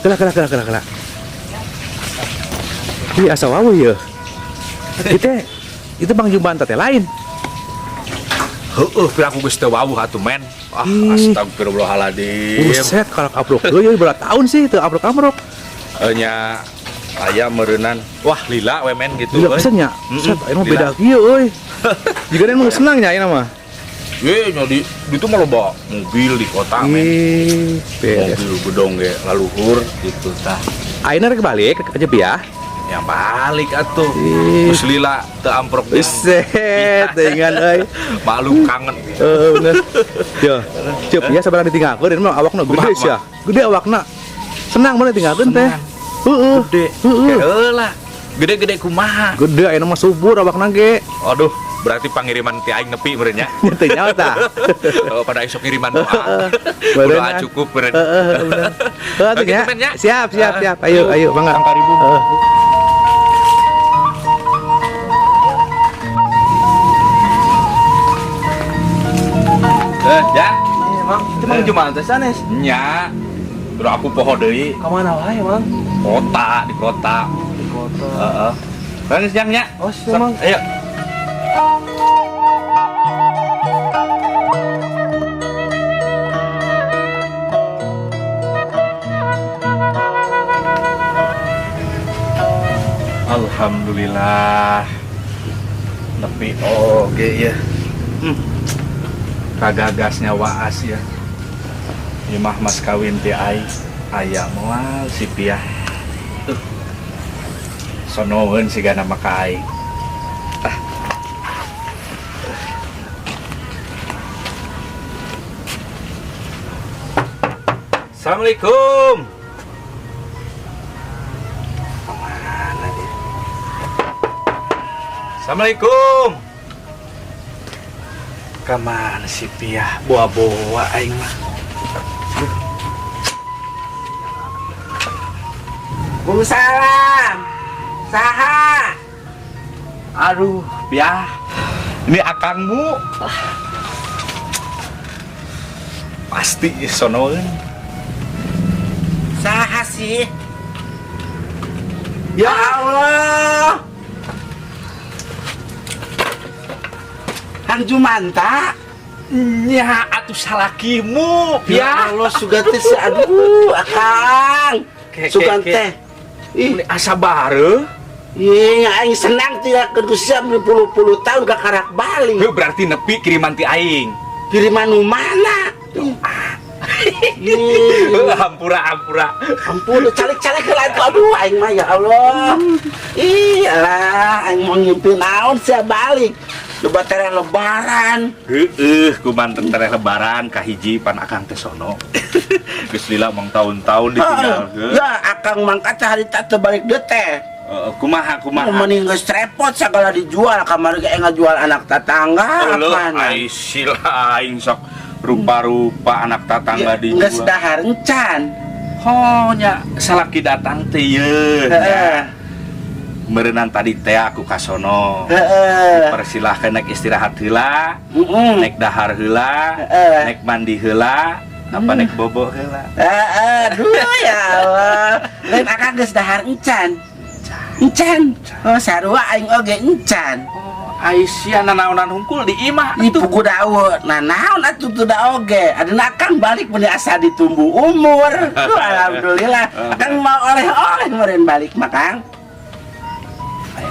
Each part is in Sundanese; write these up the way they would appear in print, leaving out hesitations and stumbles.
Kela kela kela kela kela. Ih, asa wawuh ieu. Itu itu Bang Jumanta teh lain. Heeh, piraku geus teu wawuh atuh men. Ah, Ih. Astagfirullahaladzim. Buset, kalau amprok deui berapa tahun sih teu amprok-amprok. Nya aya meureunan. Wah, lila we men gitu Gila euy. pisan nya. Mm-mm, Set, ayeuna mah lila. beda kieu euy. Jika emang senang nya ayeuna mah. Ye, nya di itu mah loba mobil di kota men. Ih, beres. Mobil gedong ge laluhur gitu tah. Ayeuna rek balik ke Jepiah. Yang balik atuh. Ih. Geus lila teu amprok. Buset, dengan euy. Maklum kangen. Heeh, bener. Yo, Cep, ya sabarang ditinggalkeun ini mah awakna gede Kumaha, sih ya. Gede awakna. Senang mana ditinggalkeun teh. Heeh. Gede. Heeh. Heula. Gede-gede kumaha? Gede ayeuna mah subur awakna ge. Aduh, berarti pangiriman ti aing nepi meureun nya. Teu nyaho tah. Oh, pada esok ngiriman doa. Bener. Doa cukup meureun. Heeh, bener. Heeh, Oke, nya. men, ya. Siap, siap, siap. Ayo, ayo, mangga. Tangkaribu. Heeh. Eh, Jang. Iya, Mang. Itu Mang Jumanta sanes. Nya. Terus aku poho deui. Ka mana wae, Mang? Kota, di kota. Di kota. Heeh. Bang Jang nya. Oh, siap, Mang. Ayo. Alhamdulillah. Nepi oge ya. Kagagasnya waas ya. Ieu mah mas kawin ti aing. Aya moal si Piah. Tuh. Sonoeun sigana mah ka aing. Ah. Assalamualaikum. Kemana dia? Assalamualaikum. Kemana si Piah? Bawa-bawa aing mah. Waalaikumsalam. Saha? Aduh, Piah. Ini akangmu. Pasti sonoeun. Saha sih? Ya Allah. Kang Jumanta. Nya atuh salakimu, Ya Piah. Allah, sugan teh si aduh, Akang. Ke, ke, Sugan ke. teh. Ih, Ini asa bareuh. iya, aing senang tidak ke siap puluh-puluh tahun gak karak balik. Heuh, berarti nepi kiriman ti aing. Kiriman nu mana? Ih, Heuh, hampura hampura. Ampun, calik-calik heula atuh. Aduh, aing mah ya Allah. Ih, alah, aing mau ngimpi naon sia balik. Coba tereh lebaran. Heeh, kuman tereh lebaran kahiji pan akang teh sono. Geus lila mong tahun-tahun ditinggalkeun. Ya, akang mangkat hari tak teu balik deui teh. Heeh, kumaha kumaha. Mending geus repot sagala dijual kamari ge ngajual anak tetangga Leuh, apana. ai sila aing sok rupa-rupa anak tetangga Ya, dijual. geus dahar encan. Oh nya salaki datang teh ye. Heeh. Meureunan tadi teh aku ka sono. Heeh. Persilahkan naik istirahat heula, Heeh. naik dahar heula, Heeh. naik mandi heula, apa naik bobo heula. Heeh, aduh ya Allah. Lain akang geus dahar encan. Encan. Oh, sarua aing oge encan. Oh, Aisyah nanaonan hungkul di imah Ih, puku dawa. Nah, naon atuh teu da oge. Adina akang balik meuni asa ditumbuh umur. Duh, alhamdulillah. Akang mau oleh-oleh meureun balik mah, Kang.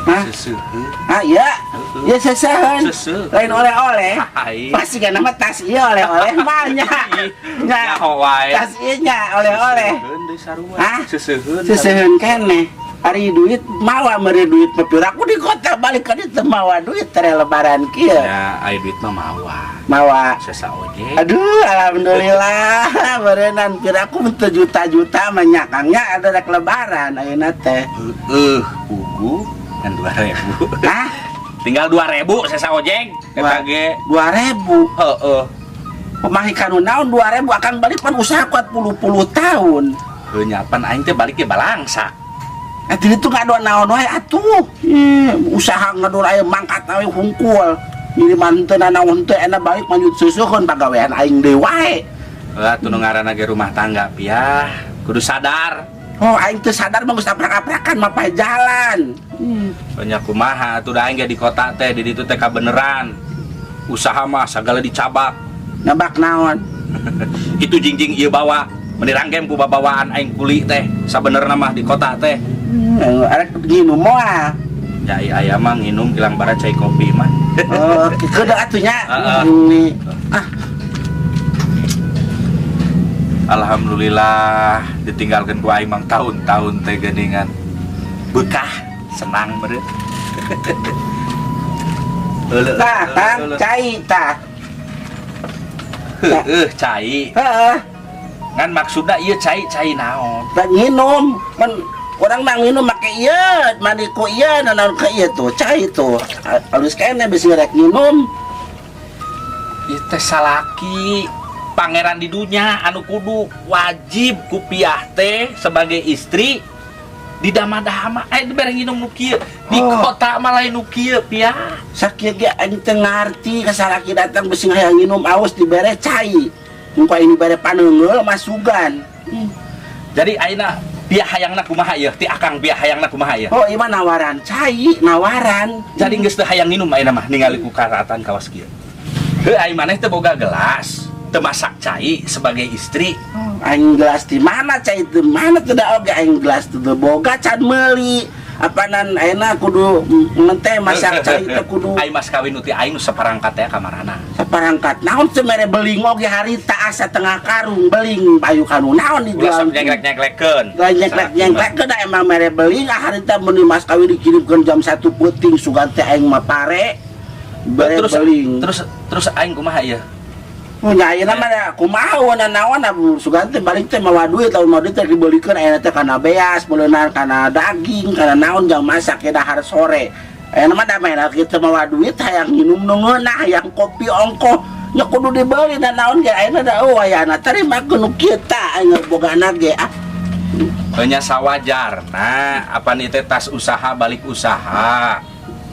Hah? Seseuheun. Ah, iya. Ya seseuheun. Seseuh. Lain oleh-oleh. Ai. Pasti kan nama tas ieu oleh-oleh mah nya. Nya. Nyaho wae. Tas ieu nya oleh-oleh. Seseuheun deui sarua. Hah? Seseuheun. Seseuheun keneh. Ari duit mawa mere duit mah piraku di kota balik ka dieu teu mawa duit tere lebaran kieu. Ya, ai duit mah mawa. Mawa. Sesa ojek. Aduh, alhamdulillah. Berenang piraku teu juta-juta mah nya Kang nya ada rek lebaran ayeuna teh. Heeh, pugu ngan 2.000. Hah? Tinggal 2.000 sesa ojek. Eta ge. 2.000. Heeh. Pemahi kanu naon 2.000 akan balik pan usaha kuat puluh-puluh tahun. Heuh nya pan aing teh balik ge balangsak. Atuh itu ngadon naon wae atuh. Ih, usaha ngadon aya mangkat awe hungkul. Ngiriman teu nanaon teu enak balik manjut susuhkeun pagawean aing deui wae. Heuh atuh nu ngaranna ge rumah tangga Piah, kudu sadar. Oh, aing teu sadar mah geus aprak-aprakan mapay jalan. Banyak kumaha atuh da aing ge di kota teh di ditu teh kabeneran. Usaha mah sagala dicabak. Nabak naon? Itu jingjing ieu bawa meni ranggem ku babawaan aing kuli teh sabenerna mah di kota teh. Arek nginum moal. Ya aya mah nginum kilang barat cai kopi mah. Oh, keukeuh atuh nya. Heeh. Ini. Ah, Alhamdulillah ditinggalkan ku aing mang tahun-tahun teh geuningan. Bekah senang meureun. Euleuh, tah, Kang, euleuh. Cai tah. Heueuh, cai. Heeh. Ngan maksudna ieu cai cai naon? Dan nginum, men orang mah nginum make ieu, mandi ku ieu, naon ke ieu tuh, cai tuh. Halus kene bisi rek nginum. Ieu teh salaki pangeran di dunya anu kudu wajib ku piah teh sebagai istri di dama-dama dibere nginum nu kieu di Oh. kota mah lain nu kieu piah. Sakieu ge aing teu ngarti ka salaki datang bisi hayang nginum aus dibere cai. Mun ku aing dibere paneungeul masugan. Jadi ayeuna piah hayangna kumaha ieu ti akang piah hayangna kumaha ieu? Oh, ieu mah nawaran cai, nawaran. Jadi geus teu hayang nginum ayeuna mah ningali ku karatan kawas kieu. Heuh, aing maneh teu boga gelas, teu masak cai sebagai istri. Aing gelas di mana cai di mana teu da oge aing gelas teu boga can meuli. Apanan ayeuna kudu ngente masak cai teh kudu Aing mas kawin nu ti aing nu saparangkat teh kamarana. Saparangkat naon teu mere beling oge harita asa setengah karung beling bayu kanu naon Ulah dijual. sok nyenglek-nyenglekeun. Lain nyenglek-nyenglek da emang mere beling ah harita mun mas kawin dikirimkeun jam 1 peuting sugan teh aing mah pare. Bere Terus beling. terus terus aing kumaha ieu? Nya ayeuna mah da kumaha wana naon sugan teh balik teh mawa duit lamun mawa duit teh dibelikeun ayeuna teh kana beas, meuleunan kana daging, kana naon jang masak ge dahar sore. Ayeuna mah da meh kitu mawa duit hayang nginum nu ngeunah, hayang kopi ongkoh nya kudu dibeli da naon ge ayeuna da eueuh ayana tarimakeun nu kieu tah aing bogana ge ah. Nya sawajarna apa nih teh tas usaha balik usaha.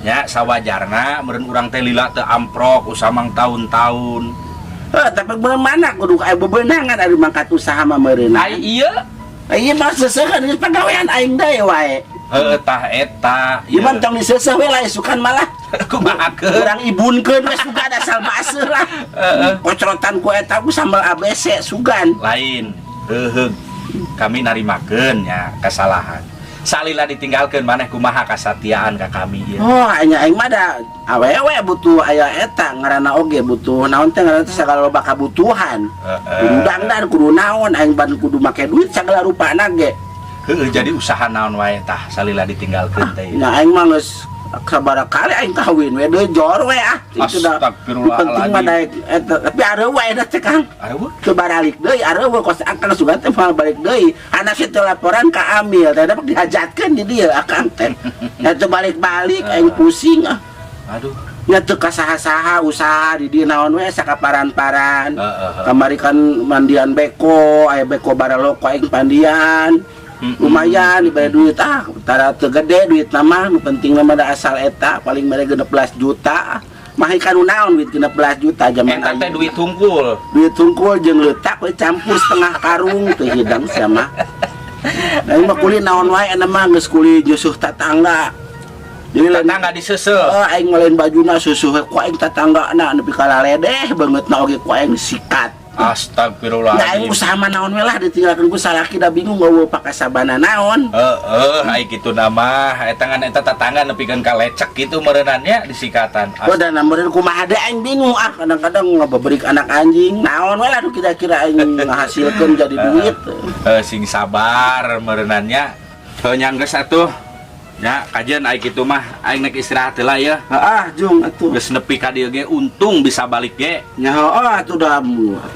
Nya sawajarna meureun urang teh lila teu amprok usaha mang tahun-tahun. Heuh, tapi mana kudu aya bebenangan ari mangkat usaha mah meureun. Ai ieu. Ieu mah seuseuhan geus pagawean aing deui wae. Heuh tah eta. Ieu mah tong diseuseuh we lah isukan malah. Kumahakeun? Urang ibunkeun we sugan asal baseuh lah. Heeh. Kocrotan ku eta ku sambal ABC sugan. Lain. Heuheug. Kami narimakeun nya kesalahan. Salila ditinggalkeun maneh kumaha kasatiaan ka kami ieu. Oh, nya aing mah da awewe butuh aya eta ngaranna oge butuh naon teh ngaranna teh sagala loba kabutuhan. Heeh. Kudu dangdan kudu naon aing ban kudu make duit sagala rupana ge. Heueuh, jadi usaha naon wae tah salila ditinggalkeun teh. Nya aing mah geus sabaraha kali aing kawin we deui jor we ah. Itu da Astagfirullahaladzim. penting mah daek eta tapi areueuh eta teh Kang. Areueuh? Teu baralik deui areueuh kos akang sugan teh moal balik deui. Anak teh laporan ka Amil teh dapat dihajatkeun di dieu akang teh. Nya teu balik-balik aing pusing ah. Aduh. Nya teu kasaha-saha usaha di dieu naon we sakaparan-paran. Heeh. Kamari kan mandian beko, aya beko baraloko aing pandian. Lumayan dibayar duit ah, tara teu gede duit nama, nu penting mah da asal eta paling mere 16 juta. Mah kanu naon duit 16 juta zaman Eta teh ayeuna. duit hungkul. Duit hungkul jeung leutak we campur setengah karung teu hidang sia mah. Aing mah kuli naon wae eta mah geus kuli nyusuh tatangga. Jadi lain Tetangga diseuseuh. Oh, aing mah lain bajuna susuh ku aing tatanggana nepi ka laledeh beungeutna oge ku aing sikat. Astagfirullahaladzim. Nah, aing usaha mah naon we lah ditinggalkeun ku salaki da bingung eueuh pakasabana naon. Heeh, ai kitu nama eta ngan eta tetangga nepikeun ka lecek kitu meureunannya disikatan. Oh, dan meureun kumaha deui aing bingung ah kadang-kadang ngabeberik anak anjing naon we lah nu kira-kira aing ngahasilkeun jadi duit. Sing sabar meureunannya. Heuh nya geus atuh. Nya kajian ai kitu mah aing nek istirahat heula ya. Heeh, jung atuh. Geus nepi ka dieu ge untung bisa balik ge. Nya heueuh atuh da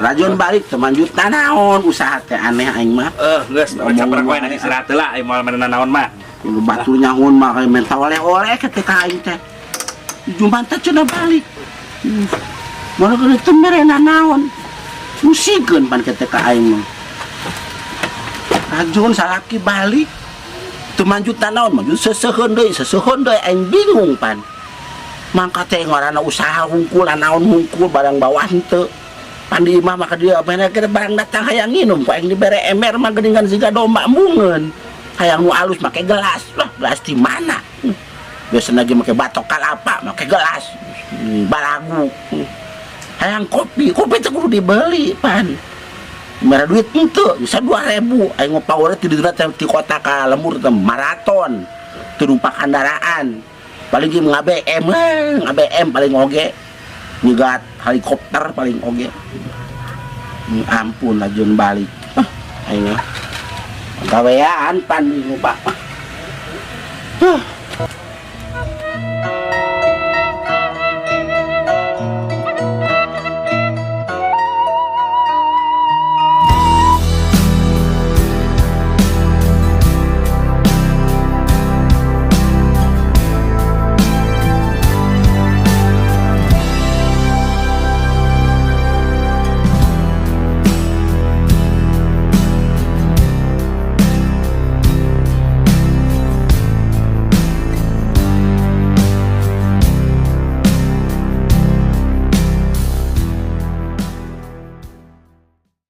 rajon balik teu manjut naon usaha teh aneh aing mah. Geus caprek wae nek istirahat heula aing moal meunang naon mah. Ieu batur nyahun mah kayak minta oleh-oleh ketika aing teh. Jumat teh cenah balik. Moal keun teu merena naon. Musikeun pan ketika aing mah. Rajon salaki balik. Teu manjut naon, manjut seseuheun deui, seseuheun deui aing bingung pan. Mangka teh ngaranna usaha hungkul, naon hungkul barang bawah henteu. Pan di imah mah ka dieu mana kita barang datang hayang nginum ku aing dibere ember mah geuningan siga domba embungeun. Hayang nu alus make gelas. Lah, gelas di mana? Biasa lagi make batok kalapa, make gelas. Balagu. Hayang kopi, kopi teh kudu dibeli pan. Mere duit henteu, bisa 2000. Aing ngopawer ti ditu teh ti kota ka lembur teh maraton. Teu numpak kendaraan. Paling ge ngabm, ngabm paling oge. Nyegat helikopter paling oge. Ampun lajun balik. Ah, aing mah. Gawean pan ngupak. Huh.